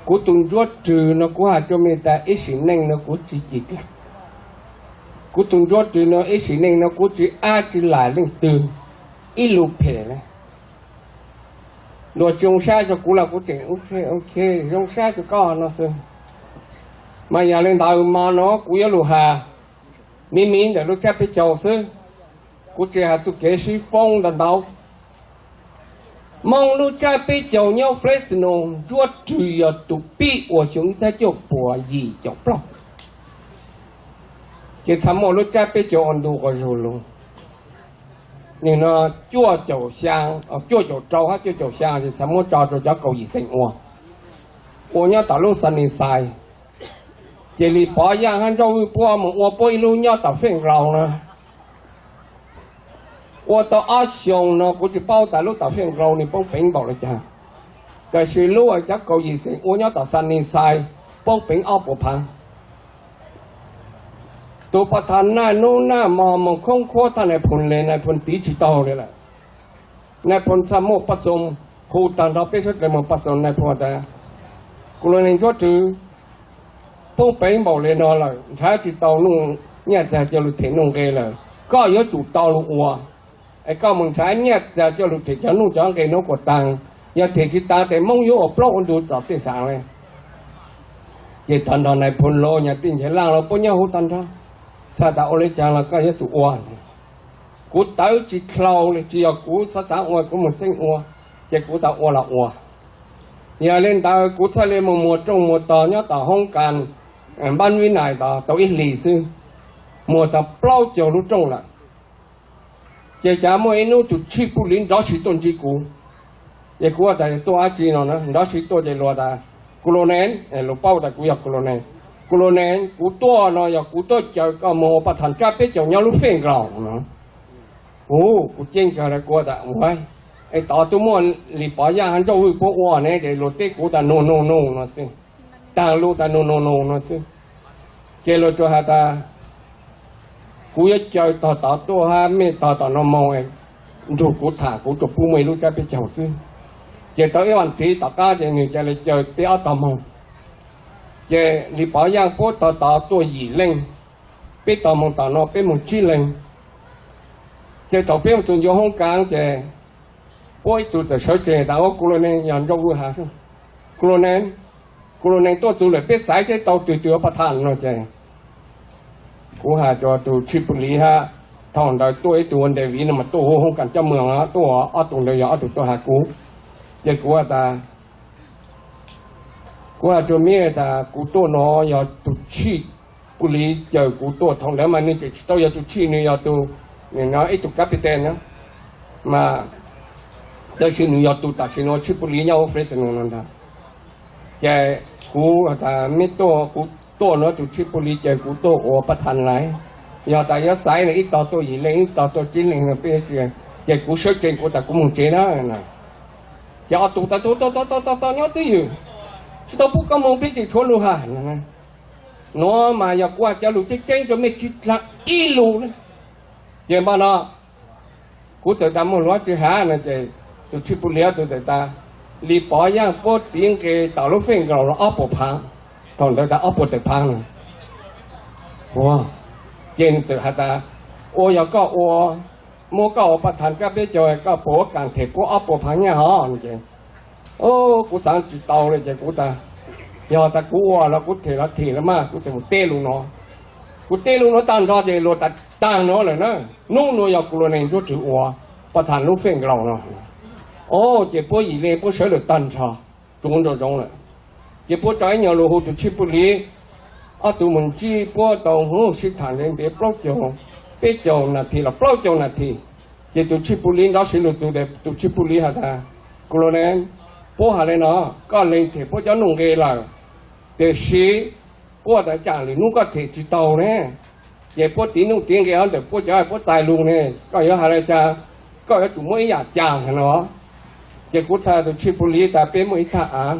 Kuv tus Ntsuab Rwg no kuv has rua mej tas ib sim neej no kuv tsis cim dlaag. Kuv tus Ntsuab Rwg no ib sim neej no kuv tsis ab tsis lam leej twg ib lub phem le. Luag tsis zoo sab rua kuv los kuv tseem ok, zoo sab rua koj no xwb. Mas yog le ntawd mo no kuv yuav lug has miv miv ntawm lub tsab peb caug xwb, kuv tsis has txuj kev sib foob ntau ntau. Moob lub tsab peb caug nyob Fresno, Ntsuab Rwg yog tus pib ua xyoo ib txhiab cuaj puas yim caum plaub. Ces txhaj muaj lub tsab peb caug ua ntu quas zug lug. Nwg no cuaj caum xyaa, cuaj caum rau hab cuaj caum xyaa ces txhaj muab tso rua cov kaum yim xeem ua, ua nyob tom lub Sunnyside. Ces Lis Pov Yaaj hab Ntsauj Vwj puab mus ua puab ib lub nyob tom Fej Nklaus na. Ua tau ob xyoos no kuv tsis paub tas lub tom Fej Nklaus nwg poob peev npaum le caag, tab sis lub cov kaum yim xeem ua nyob tom Sunnyside poob peev ob puas phaav. Tus pov thaav naj nub naj mo moog khoob khuab thaj Nais Phoo le, Nais Phoo tiv tsis tau le lawm. Nais Phoo txhaj muaj paj xoom hu taag nrho peb suav dlawg moog paj xoom, Nais Phoo tas, kuv lug neeg Ntsuab Rwg, poob peev npaum le no lawm nrhav tsis tau nyiaj txiag coj lug them nuj nqe lawm, koj yuav tsum tau lug ua. Es koj moog nrhav nyiaj txiag coj lug them cov nuj cov nqe nuav kuas taag, yog them tsis taag tes Moob yuav ua plaub ua ntug tom tej xaav le. Ces tag nrho Nais Phoo los nyag tej nchav laaj los puab nyob huv tag nrho, txhaj tas ua le caag los koj yuav tsum ua. Kuv tawv tsis dlhau le, tsis yog kuv xav xav ua kuv moog txeeb ua, ces kuv tas ua los ua. Yog le ntawd kuv txhaj le moog muag rooj muag tog nyob tom hoob kas Npab Vib Nais tod tau ib hlis xwb, muag tau plaub caug lub rooj lawm. Ces cas muaj ib nub tus Tshij Puj Liv nrov siv tuaj ntsib kuv. Ces kuv tas tuaj dab tsi no na, nrov siv tuaj ces luag tas, kuv lug ne, luag paub tas kuv yog kuv lug ne. Kuv lug ne, kuv tuaj no yog kuv tuaj caw koj moog ua paj thaj tsab peb caug nyob lub Fej Nklaus no. Kuv, kuv ceeb kawg le, kuv tas ua, es tod tub muaj Lis Pov Yaaj hab Ntsauj Vwj puab ua ne, ces luag teb kuv tas nug nug nug no xwb. Taag lug tas nug nug nug no xwb. Ces luag tsuas has tas, kuv yuav caw tog tod tuaj hab mej tog tom no moog nrug kuv tham, kuv tsuas pub muaj ib lub tsab peb caug xwb. Ces tau ib vas thiv tom qab ces nwg ca le caw peb ob tog moog. Ces Lis Pov Yaaj puab tog tod tuaj yim leej, peb tog moog tom no peb moog tsib leeg. Ces thaum peb moog txug ncua hoob kas ces puab ib tug txawm sawv tsees tas, kuv lug ne, yog Ntsauj Vwj has, kuv lug ne, kuv lug ne tuaj txug lawm peb xaiv seb tau twg twg ua paj thaj no ces kuv has rua tus Tshij Puj Liv hab, thaum ntawd tuaj ib tug ua David no mas tuaj huv hoob kas coj moog, tuaj ob tug ntawd yog ob tug tuaj has kuv. Ces kuv tas, kuv has rua meb tas kuv tuaj no yog tus Tshij Puj Liv caw kuv tuaj, thaum ntawd mas nwg tseem tsis tau yog tus Tshij, nwg yog tus, nwg no ib tug captain na, mas tab sis nwg yog tus tam sim no Tshij Puj Liv nyob huv Fresno no ntag. Ces kuv tas meb tuaj, kuv tuaj no tus Tshij Puj Liv caw kuv tuaj ua paj thaj lais, yog tas yuav xaiv no ib tog tuaj yim leej ib tog tuaj tsib leej no peb, ces kuv sawv tsees kuv tas kuv moog tsev na. Ces ob tug tas, tus tau tau tau tau nyob twj ywm, tsis tau pub koj moog peb tseem tshuav lug has. Nuav mas yog kuv has cov lug tseeb tseeb rua mej tsis dlaag ib lus le. Ces npaj no kuv txawm tas muaj lug tsis has no ces tus Tshij Puj Liv tus txawm tas, Lis Pov Yaaj puab tiv nqe tom lub Fej Nklaus los ob puas phaav, thaum ntawd tas ob puas tawm phaav no. Ua, ces nwg txawm has tas, ua yog koj ua, muab koj ua paj thaj tsab peb caug koj puas kam them puab ob puas phaav nyaj hov no ces, kuv xaav tsis tau le ces kuv tas, yog tas kuv ua los kuv them los them los mas kuv tseem mus teb lug no. Kuv teb lug no tag nrho ces luag tas taag nuav lawm na, nub nuav yog kuv lug neeg Ntsuab Rwg ua paj thaj lub Fej Nklaus no. O, ces puab yim leej puab sawv lawm tag nrho, tsuav nraum zoov lawm. Ces puab tso ib nyuag lus hu tus Tshij Puj Liv, ob tug mus ntsib puab tau huv sib tham ntev ntev plaub caug, peb caug nas this los plaub caug nas this. Ces tus Tshij Puj Liv nrov siv lug txug tes tus Tshij Puj Liv has tas, kuv lug ne, puab has le no, koj lees them puab cov nuj nqe lawm, tiam sis puab tas cas lwm nub koj them tsis tau ne, ces puab tiv nuj tiv nqe hov ntawm puab cov puab txais lug ne, koj yuav has le caag, koj yuav tsum muab ib yam caag hab no. Ces kuv txhais tus Tshij Puj Liv tas peb muaj ib thaj aav,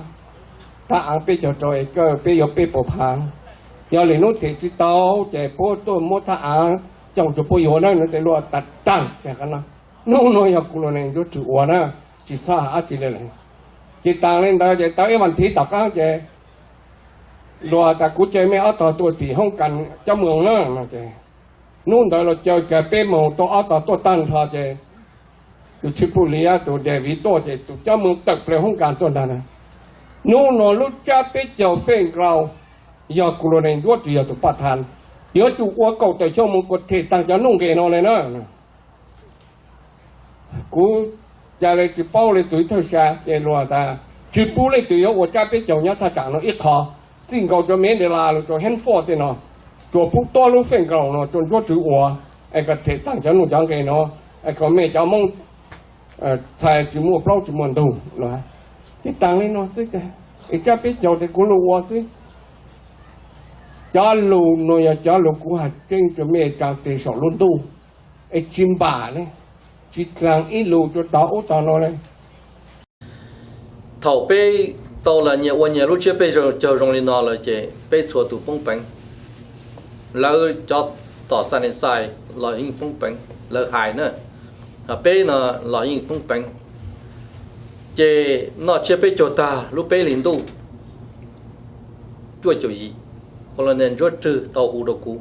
thaj aav peb caug rau acre, peb yuav peb puas phaav. Yog lwm nub them tsis tau ces puab tuaj muab thaj aav coj rua puab yuav na, nuav tes luag tas taag. Nub nuav yog kuv lug neeg Ntsuab Rwg ua na, tsis txhob has dab tsi le lawm. Ces taag le ntawd ces tau ib vas thiv tom qaab ces Luag tas kuv caw mej ob tog tuaj tim hoob kas cov moos na. Hnub ntawd los caw kiag peb moos rau ob tog tuaj tag nrho ces tus tswv puj lis tus David tuaj ces tus cov moos tawm plaws hoob kas tuaj ntag na. Hnub no lub tsab peb caug fej nkaus yog kuv los ne Ntsuab Rwg yog tus paj thas, yuav tsum ua kaum tawm xyoo moos kuas them taag cov nuj nqes no le na. Kuv ca le tsis paub le tus thawj sa ces luag tas tsis pub leej twg yuav ua tsab peb caug nyob thaj tsam no ib qho, txij nkaus rau Mandalay los rau Hanford tej no, tsuas pub tuab lub fej nkaus no rau Ntsuab Rwg ua, es kom them taag cov nuj cov nqes no, es kom mej cov Moob txhais tsis muaj plaub tsis muaj ntug no. Ces taag le no xwb, es tsab peb caug tes kuv lug ua xwb. Cov lug no yog cov lug kuv has tseeb rau mej tsaa tes saum lub ntuj, es tsis npam le, tsis dlaag ib lus rua tog ub tog no le. Thaum peb tau los nyias ua nyias lub tsiab peb caug zoo li no lawm ces peb txhua tus poob peev. Lawv cov tom Sunnyside los yeej poob peev, lawv hais na, peb no los yeej poob peev. Ces noj tsiab peb caug tag lub peb hlis ntuj cuaj caum yim, Colonel Ntsuab Rwg tau hu rau kuv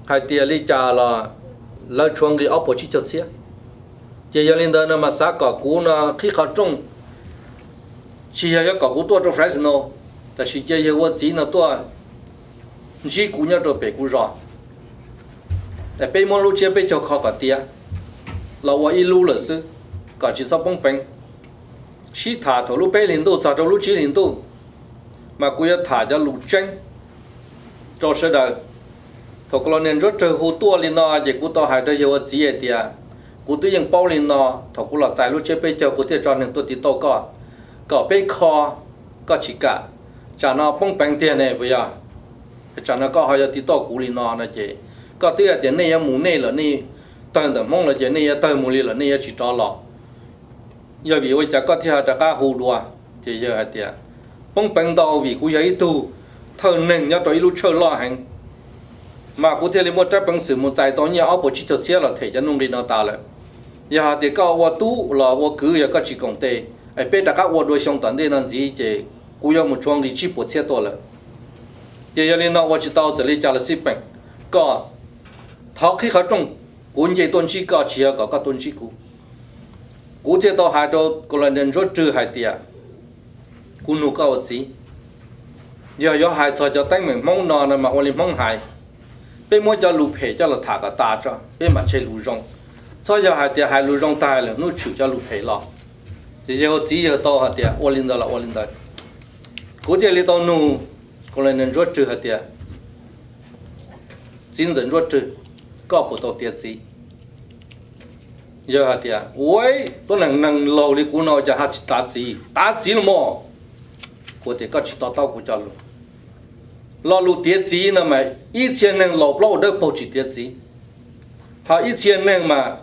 hais tias li cas los lawv tshuav nqi ob puas tsib caug txhiab. Ces yog li ntawd no mas xav kom kuv no qhib qhov rooj, tsis yog yuav kom kuv tuaj rau Fresno, tab sis cia yawg ua txiv no tuaj ntsib kuv nyob rau pem kuv zos. Peb muab lub tsiab peb caug kho kom tiav, los ua ib lub lawm xwb, kom tsis txhob poob peev. Sib tham thaum lub peb hlis ntuj txog rau lub tsib hlis ntuj, mas kuv yuav tham cov lus tseeb rau sawv daws. Thaum Colonel Ntsuab Rwg hu tuaj li no ces kuv tau hais rau yawg ua txiv hais tias, kuv twb yeej paub li no, thaum kuv los txais lub tsiab peb caug kuv thiaj tso neeg tuaj tiv tauj koj, kom peb kho, koj tsis kam, tsam no poob peev tiag ne puas yog? Tsam no koj ho yuav tiv tauj kuv li no no ces, koj twb hais tias nej yuav mus nej lawm, nej tawg ntawm Hmoob lawm ces nej yuav tawg mus li lawm, nej yuav tsis rov los. Yog vim ua cas koj thiaj rov qab hu dua? Ces yawg hais tias, poob peev ntau vim kuv yog ib tug thawj neeg nyob rau ib lub tshawj loj heev, mas kuv thiaj li muaj rab peev xwm mus txais tau nyiaj ob puas tsib caug txhiab los them cov nuj nqi no tas lawm. Yog hais tias koj ua tub los ua kwv, yog koj tsis koom tes, es peb rov qab ua dua xyoo tom ntej no ntxiv ces kuv yuav mus tshuav nqi tsib puas txhiab tuaj lawm. Ces yog li no ua tsis tau txawm li cas los xij peem, koj thov qhib qhov rooj, kuv nce tuaj ntsib koj tsis yog kom koj tuaj ntsib kuv. Kuv thiaj tau hais rau Colonel Ntsuab Rwg hais tias, kuv nug koj ua txiv, yog yuav hais txog cov teeb meem Hmoob no no mas ua li Hmoob hais, peb muab cov lus phem coj los tham kom tas tso peb mam tseg lus zoo. Txhob yog hais tias hais lus zoo tag lawm hnub tshwm cov lus phem los. Ces yawg ua txiv yawg tau hais tias ua li ntawd los ua li ntawd. Kuv thiaj li tau nug Colonel Ntsuab Rwg hais tias, txiv ntxawm Ntsuab Rwg, koj puas tau tiav txiv? Yawg hais tias, ua, tuab neeg neeg laug li kuv no cas ho tsis tav txiv, tav txiv los mas. Kuv tias koj tsis to taub kuv cov lus. Lo lus tiav txiv no mas ib txhia neeg laus plaub ua dawb paug tsis tiav txiv, ho ib txhia neeg mas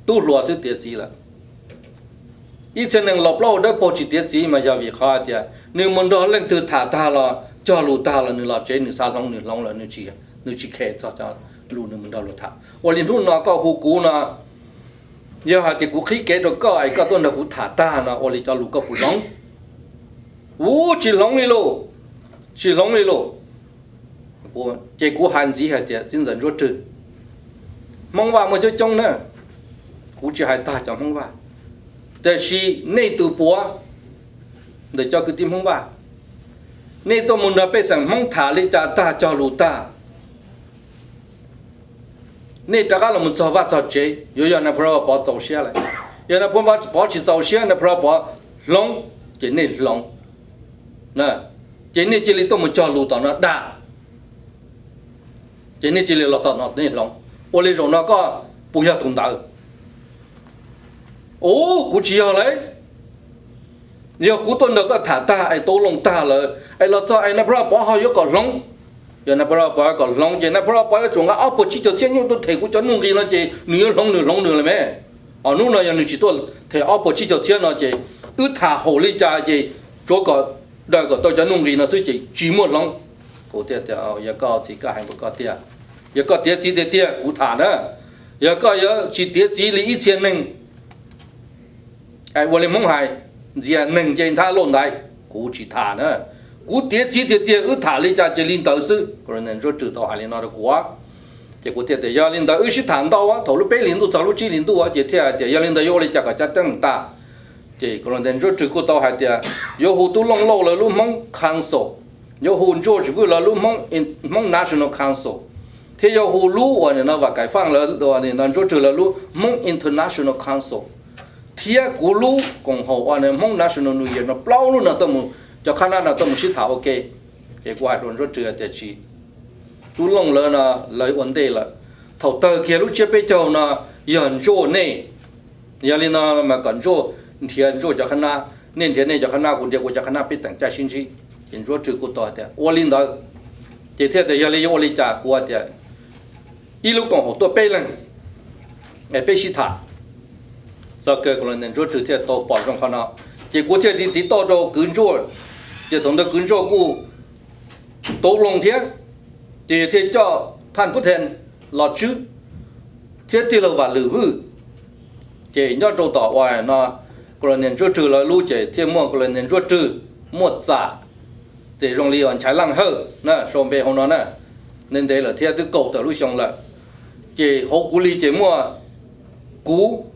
tub hluas xwb tiav txiv lawm. Ib txhia neeg laus plaub ua dawb paug tsis tiav txiv mas yog vim qhov hais tias nws mus nrog leej twg tham tag los cog lus tag los nws los tsev nws xav hloov nws hloov lawm, nws tsis khe txog cov lus nws mus nrog luag tham. Ua li hnub no koj hu kuv no, yog hais tias kuv qhib kev rau koj es koj tuaj nrog kuv tham tag no ua li cov lus koj puas hloov? Ua tsis hloov li lauj, tsis hloov li lauj. Ces kuv hais ntxiv hais tias txiv ntxawm Ntsuab Rwg, Hmoob Vaj muaj coob coob na, kuv tsis hais tag cov Hmoob Vaj, tiam sis nej tus puav ntawm cov kwv tij Hmoob Vaj, nej tuaj mus nrog pej xeem Hmoob tham li cas tag cog lus tag, nej rov qab los mus txog vaj txog tsev yuav yog Nais Phoo Vaj Pov txaus siab lawm. Yog Nais Phoo Vaj Pov tsis txaus siab, Nais Phoo Vaj Pov hloov, ces nej hloov, ces nej cia li tuaj mus cog lus tom no dag, ces nej cia li los tom no nej hloov. Ua li zaum no koj puas yog tus ntawd? Ua, kuv tsis yog lauj. Yog kuv tuaj nrog koj tham tag es tau loo tag lawm es los txog es Nais Phoo Vaj Pov ho yuav kom hloov, yog Nais Phoo Vaj Pov yuav kom hloov ces Nais Phoo Vaj Pov yuav tsum nqa ob puas tsib caug txhiab nyuj tuaj them kuv cov nuj nqi no ces nws yuav hloov nws hloov nws lawm me. Ho hnub no yog nws tsis tuaj them ob puas tsib caug txhiab no ces wb tham haum li cas ces tsuav kom daws kom tau cov nuj nqi no xwb ces tsis muaj hloov. Kuv thiaj tias, yog koj txiv koj hais npaum koj tiag, yog koj tiav txiv tiag tiag kuv tham na. Yog koj yuav tsis tiav txiv li ib txhia neeg, ua li Hmoob hais, ntxias neeg nce nthab lauj ntaiv, kuv tsis tham na. Kuv tiav txiv tiag tiag, wb tham li cas ces li ntawd xwb. Colonel Ntsuab Rwg tau hais li no rau kuv, ces kuv thiaj tias yog li ntawd wb sib tham ntau, thaum lub peb hlis ntuj txog lub tsib hlis ntuj ces thiaj tias yog li ntawd yuav ua li cas kom caj teeb meem tas. Ces Colonel Ntsuab Rwg kuj tau hais tias yuav hu Tub Looj Lauj lawv lub Hmoob Council, yuav hu Ntsuaj Tsis Vwj lawv lub Hmoob National Council, thiab yuav hu lub uas nim no Vam Kaim Faj lawv, nim no Ntsuab Rwg lawv lub Hmoob International Council, thiab kuv lub koom haum uas Hmoob National New Year no, plaub lub no tuaj mus, cov qhab nab no tuaj mus sib tham ua ke. Ces kuv hais rau Ntsuab Rwg tias tsis, Tub Looj lawv no lawv ua ntej lawm. Thaum tawg kiag lub tsiab peb caug no yog Ntsuaj nej. Yog li no mas kom Ntsuaj nrhiav Ntsuaj cov qhab nab, nej nrhiav nej cov qhab nab, kuv nrhiav kuv cov qhab nab, peb teem caij sib ntsib. Ces Ntsuab Rwg kuj tau hais tias ua li ntawd. Ces thiaj tias yog li yuav ua li cas, kuv tias ib lub koom haum tuaj peb leeg, peb sib tham. Txog kawg Colonel Ntsuab Rwg thiaj tau pom zoo qhov no, ces kuv thiaj tiv tiv tauj rau kwv Ntsuaj. Ces thaum ntawd kwv Ntsuaj kuj tau loo thiab, ces thiaj coj Thaj Pub Then los tswb thiab tij laug Vam Lwm Vwj. Ces nyob rau tom uas no Colonel Ntsuab Rwg lawv lub ces thiaj muaj Colonel Ntsuab Rwg, muaj Txam, ces zoo li uas Nchaiv Laj Hawj na, sau npe hauv no na, ntev ntev lawm thiab twb kaum tawm lub xyoo lawm. Ces hauv kuv li ces muaj kuv,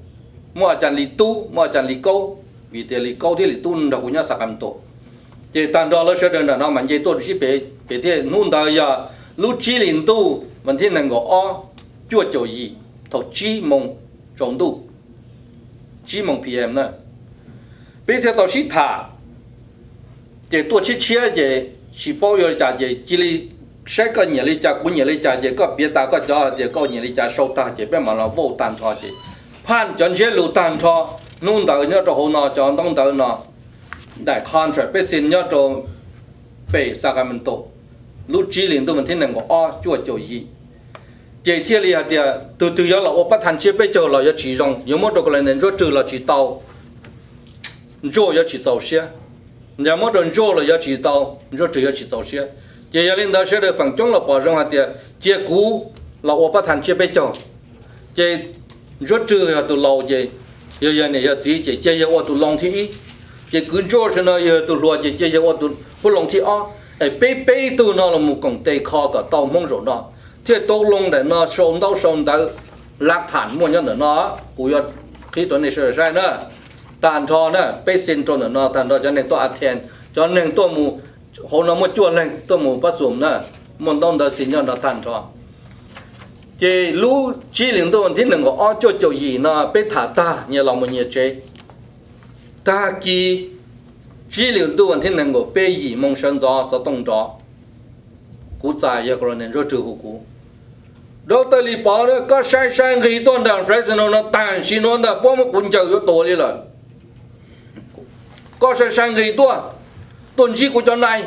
muaj A Cas Lis Tub, muaj A Cas Lis Kaub, vim tias Lis Kaub thiab Lis Tub nrog kuv nyob Sacramento. Ces tag nrho lawv sawv daws nram no mas nce tuaj sib pem, pem thiab. Hnub ntawd yog lub tsib hlis ntuj vas thib nees nkaum ob, cuaj caum yim, thaum tsib moos tsaus ntuj, tsib moos P M na. Peb thiaj tau sib tham, ces tuaj tshiab tshiab ces tsis paub yuav li cas ces cia li saib koj nyiam li cas kuv nyiam li cas ces koj piav tas koj cov hais tias koj nyiam li cas sau tag ces peb mam los vote tag nrho ces phaj cov ntsiab lus tag nrho. Hnub ntawd nyob rau hauv no cov ntaub ntawv no, daim contract peb sign nyob rau pem Sacramento lub tsib hlis ntuj vas thib nees nkaum ob cuaj caum yim. Ces thiaj li hais tias tus twg yuav los ua pab thaj tsiab peb caug los yuav tsis zoo, yuav muab rau Colonel Ntsuab Rwg los tsis tau, Ntsuaj yuav tsis txaus siab. Yog muab rau Ntsuaj los yuav tsis tau, Ntsuab Rwg yuav tsis txaus siab. Ces yog li ntawd sawv daws feem coob los pom zoo hais tias cia kuv los ua pab thaj tsiab peb caug. Ces Ntsuab Rwg yog tus laus ces yog yog niam yog txiv ces cia yawg ua tus loo thib ib. Ces kwv Ntsuaj sawv no yog tus hluas ces cia yawg ua tus phub loo thib ob. Es peb peb tug no los mus koom tes kho kom tau Hmoob zaum no, thiaj tau loo ntawm no, sau ntaub sau ntawv, lav tham muaj nyob ntawm no. Kuv yuav qhib rau nej sawv daws saib na. Tag nrho na, peb sign rau ntawm no tag nrho, cov neeg tuaj attend, cov neeg tuaj mus, hauv no muaj cuaj leeg tuaj mus pab xum na, muaj ntaub ntawv sign nyob no tag nrho. Ces lub tsib hlis ntuj vas thib nees nkaum ob cuaj caum yim no peb tham tag nyias los mus nyias tsev. Tag kis tsib hlis ntuj vas thib nees nkaum peb yim moo sawv ntxov xov tooj nrov. Kuv txais yog Colonel Ntsuab Rwg hu kuv, Dab Tawj Lis Pov, koj sai sai nqis tuaj nram Fresno no tam sim no ntag, puab muab kuv ncaws yuav tuag li lawm. Koj sai sai nqis tuaj, tuaj ntsib kuv cov nais.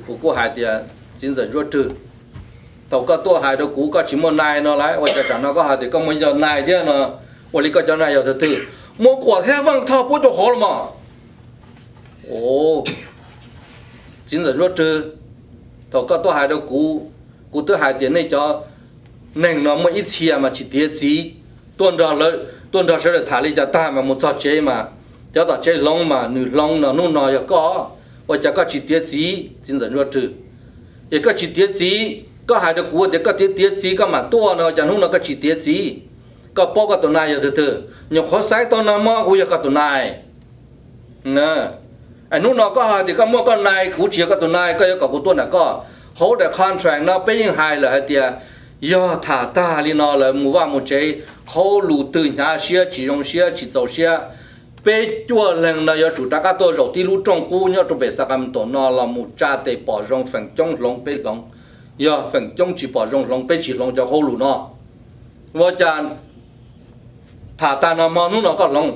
Kuv kuj hais tias, Txiv ntxawm Ntsuab Rwg, thaum koj tuaj hais rau kuv koj tsis muaj nais no lauj, ua cas tsam no koj hais tias koj muaj cov nais thiab no? Ua li koj cov nais yog tus twg? Muab Kuam thiab Vaj Thoj puab cov hov los mas. Txiv ntxawm Ntsuab Rwg, thaum koj tuaj hais rau kuv, kuv twb hais tias nej cov neeg no muaj ib txhia mas tsis tiav txiv, tuaj nrog, tuaj nrog sawv daws tham li cas tag mas mus txog tsev mas cov tom tsev hloov mas nws hloov no, hnub no yog koj, ua cas koj tsis tiav txiv, txiv ntxawm Ntsuab Rwg? Es koj tsis tiav txiv, koj hais rau kuv tias koj tiav tiav txiv koj mam tuaj no, ua cas hnub no koj tsis tiav txiv? Koj paub koj tus nais yog tus twg? Nyuam qhuav xaiv tau no mas kuv yog koj tus nais. Es hnub no koj hais tias koj muaj koj nais, kuv tsis yog koj tus nais, koj yuav kom kuv tuaj nram koj? Hauv daim contract no peb yeej hais lawm hais tias yog tham tag li no lawm mus vaj mus tsev, hauj lwm twg hnyav siab tsis zoo siab tsis txaus siab, peb cuaj leeg no yuav tsum rov qab tuaj zaum tib lub rooj qub nyob rau pem Sacramento no los mus tsa tes pom zoo, feem coob hloov peb hloov, yog feem coob tsis pom zoo hloov peb tsis hloov cov hauj lwm no. Ua cas tham tag no hmo hnub no koj hloov?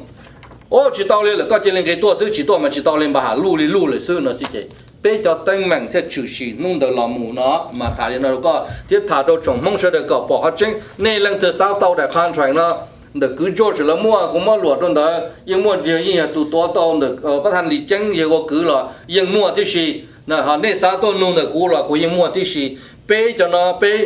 Ua tsis tau li lawm, koj cia li nqis tuaj xwb, tsis tuaj mas tsis tau li, npa ham luj li luj lawm xwb no xwb ces peb cov teeb meem thiaj tshwm sim hnub ntawd los mus no. Mas tham li no rau koj thiab tham rau tsoom Hmoob sawv daws kom pom qhov tseeb, nej leej twg xav tau daim contract no ntawm kwv Ntsuab Rwg lawv muaj, kuv muab luam rau ntawd, yeej muaj, yeej yog tus tuav tau ntawm pab thaj Lis Ceeb yawg ua kwv los yeej muaj tib si. Nej xav tuaj nug ntawm kuv los kuv yeej muaj tib si. Peb cov no peb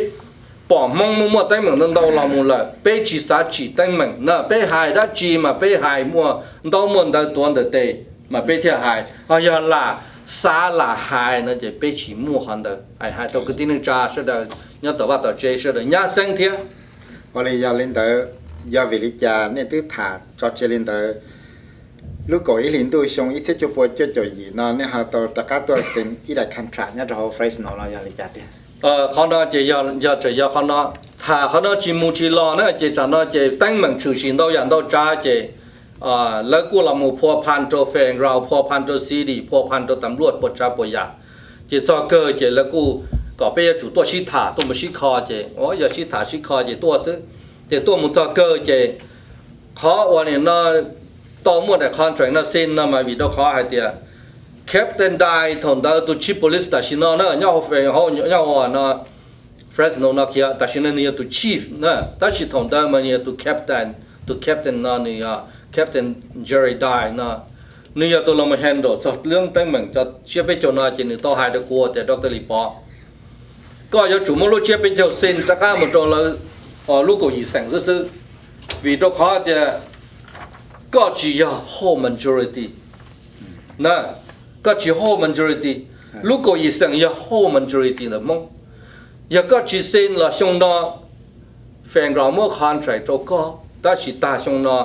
pom Hmoob muaj muaj teeb meem ntau ntau los mus lawm, peb tsis xav tsim teeb meem na, peb hais dab tsi mas peb hais muaj ntaub muaj ntawv tuav ntawm tes. Mas peb thiaj hais, ho yog lam xav lam hais no ces peb tsis muaj qhov ntawd. Hais rau kwv tij neej tsa sawv daws nyob tom vaj tom tsev sawv daws nyab xeeb thiab. Ua li yog li ntawd, yog vim li cas nej twb tham tso tseg li ntawd, lub kaum ib hlis ntuj xyoo ib txhiab cuaj pua cuaj caum yim no nej ho tau rov qab tuaj xeem ib daim contract nyob rau hauv Fresno no yog li cas tiag? Qhov no ces yog tseem yog qhov no, tham qhov no tsis mus tsis los na ces tsam no ces teeb meem tshwm sim ntau yam ntau tsav ces lawv kuj los mus phua phan rau fairground, phua phan rau city, phua phan rau tamluaj puas tsav puas yam. Ces txog kawg ces lawv kuj kom peb yuav tsum tuaj sib tham, tuaj mus sib kho ces, o, yog sib tham sib kho ces tuaj xwb. Ces tuaj mus txog kawg ces qhov uas nim no tau muaj daim contract no xeem no mas vim rau qhov hais tias Captain Dye thaum ntawd tus chief police tam sim no na nyob hauv Fre-, nyob hauv no Fresno no kiag, tam sim no nws yog tus chief na, tab sis thaum ntawd mas nws yog tus captain, tus captain no nws yog Captain Jerry Dye no, nws yog tus los mus handle txog lub teeb meem cov tsiab peb caug no ces nws tau hais rau kuv tias, Doctor Lis Pov, koj yuav tsum muab lub tsiab peb caug xeem rov qab mus rau lawv lub kaum yim xeem xwb xwb, vim rau qhov tias koj tsis yog hold majority na, koj tsis hold majority, lub kaum yim xeem yog hold majority ntawm Hmoob. Yog koj tsis xeem los xyoo no fairground muab contract rau koj, tab sis tag xyoo no,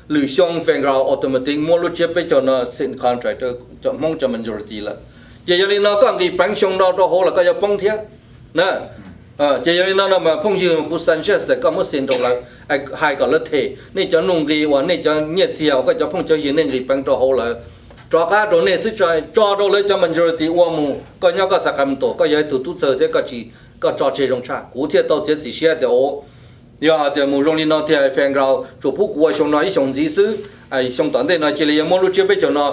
lwm xyoo fairground automatic muab lub tsiab peb caug no xeem contract rau cov Hmoob cov majority lawm. Ces yog li no koj nqis peev xyoo no rau hauv los koj yuav poob thiab na. Ces yog li no no mas phooj ywg, kuv suggest tias koj muab xeem rau lawv, hais kom lawv them nej cov nuj nqis uas nej cov nyiaj txiag uas koj cov phooj cov ywg nej nqis peev rau hauv lawv, rov qab rau nej xwb, tso rau lawv cov majority ua mus. Koj nyob koj Sacramento, koj yog ib tug tub txawg thiab koj tsis, koj tso tseg zoo tshaj. Kuv thiaj tau txiav txim siab tias, o, yog hais tias mus zoo li no tiag, fairground tsuas pub kuv ua xyoo no ib xyoos ntxiv xwb, xyoo tom ntej no cia li yuav muab lub tsiab peb caug no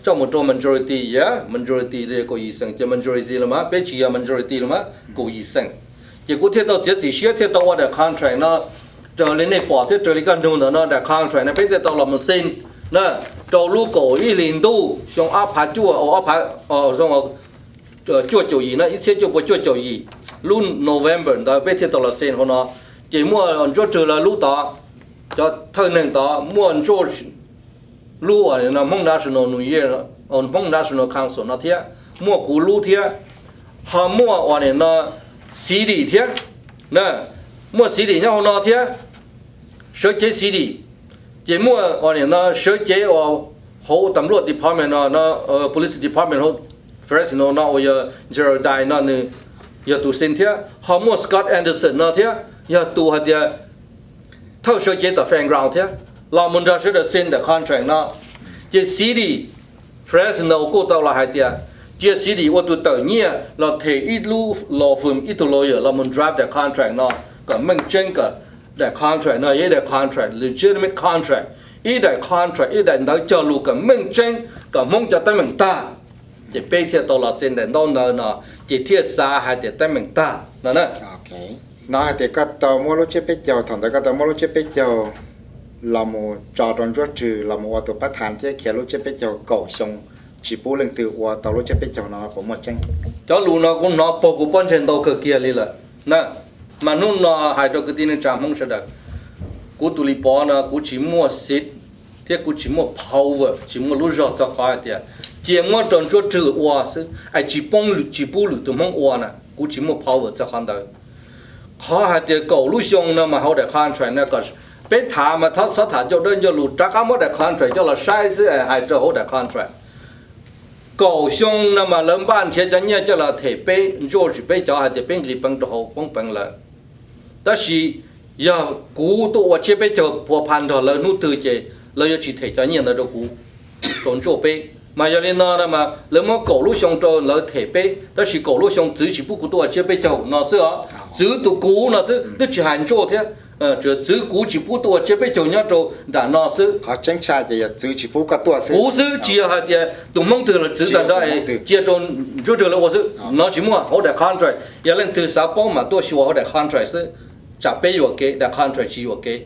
coj mus rau majority, yog majority kaum yim xeem ces majority los mas, peb tsis yog majority los mas, kaum yim xeem. Ces kuv thiaj tau txiav txim siab thiaj tau ua daim contract no raws li nej pom thiab raws li koj nug ntawm no. Daim contract no peb thiaj tau los mus xeem na, rau lub kaum ib hlis ntuj xyoo ob phav cuaj, ob phav, cuaj caum yim no, ib txhiab cuaj pua cuaj caum yim, lub November ntawd peb thiaj tau los xeem hauv no. Ces muaj Ntsuab Rwg lawv lub tod, cov thawj neeg tod muaj Ntsuab, lub uas Hmoob National New Year, Hmoob National Council no thiab, muaj kuv lub thiab, ho muaj uas nim no city thiab, muaj city nyob hauv no thiab, sawv cev city. Ces muaj uas nim no sawv cev uas hauv tamluaj department no, police department hauv Fresno no uas yog Geraldine no nws yog tus xeem thiab, ho muaj Scott Anderson no thiab, yog tus hais tias thawj sawv cev tom fairground thiab, los mus nrog sawv daws xeem daim contract no. Ces city Fresno kuj tau los hais tias cia city ua tus tawm nyiaj los them ib lub law firm, ib tug lawyer los mus draft daim contract no kom meej tseeb, kom daim contract no yog ib daim contract, legitimate contract, ib daim contract, ib daim ntawv cog lus kom meej tseeb, kom Hmoob cov teeb meem tag. Ces peb thiaj tau los xeem daim ntaub ntawv no, ces thiaj xav hais tias teeb meem tag no na. No hais tias koj tau muab lub tsiab peb caug, thaum ntawd koj tau muab lub tsiab peb caug los mus tso rau Ntsuab Rwg los mus ua tus pab thav thiab khiav lub tsiab peb caug kaum xyoo tsis pub leej twg ua tau lub tsiab peb caug no puas muaj tseeb? Cov lus no kuv hnov puag kuv pob ntseg ntau kawg kiag li lawm na. Mas hnub no hais rau kwv tij neej tsa Hmoob sawv daws, kuv tus Lis Pov no kuv tsis muaj seat thiab kuv tsis muaj power, tsis muaj lub zog txog qhov hais tias cia muab rau Ntsuab Rwg ua xwb es tsis pub lwm tus Hmoob ua na, kuv tsis muaj power txog qhov ntawd. Qhov hais tias kaum lub xyoo no mas hauv daim contract no kom peb thav mas txhob tham ncauj dawb ncauj lus, rov qab muab daim contract coj los saib xwb es hais rau hauv daim contract. Kaum xyoo no mas lawv npaj nrhiav cov nyiaj coj los them peb, ntsuj tsis peb cov hais tias peb nqis peev rau hauv poob peev lawm. Tab sis yog kuv tuaj ua tsiab peb caug phua pha nrog lawv hnub twg ces lawv yuav tsis them cov nyiaj ntawd rau kuv, rau ntsuj peb. Mas yog li no mas lawv muab kaum lub xyoo rau lawv them peb, tab sis kaum lub xyoo txwv tsis pub kuv tuaj ua tsiab peb caug no xwb os. Txwv tus kuv no xwb, twb tsis hais ntsuj thiab. Txwv kuv tsis pub tuaj ua tsiab peb caug nyob rau nram no xwb. Qhov tseeb tshaj ces yog txwv tsis pub koj tuaj xwb. Kuv xwb, tsis yog hais tias tus Hmoob twg los txwv tag nrho es cia rau Ntsuab Rwg lawv ua xwb. No tsis muaj hauv daim contract. Yog leej twg xav paub mas tuaj xyuas hauv daim contract xwb. Tsam peb yuam kev, daim contract tsis yuam kev.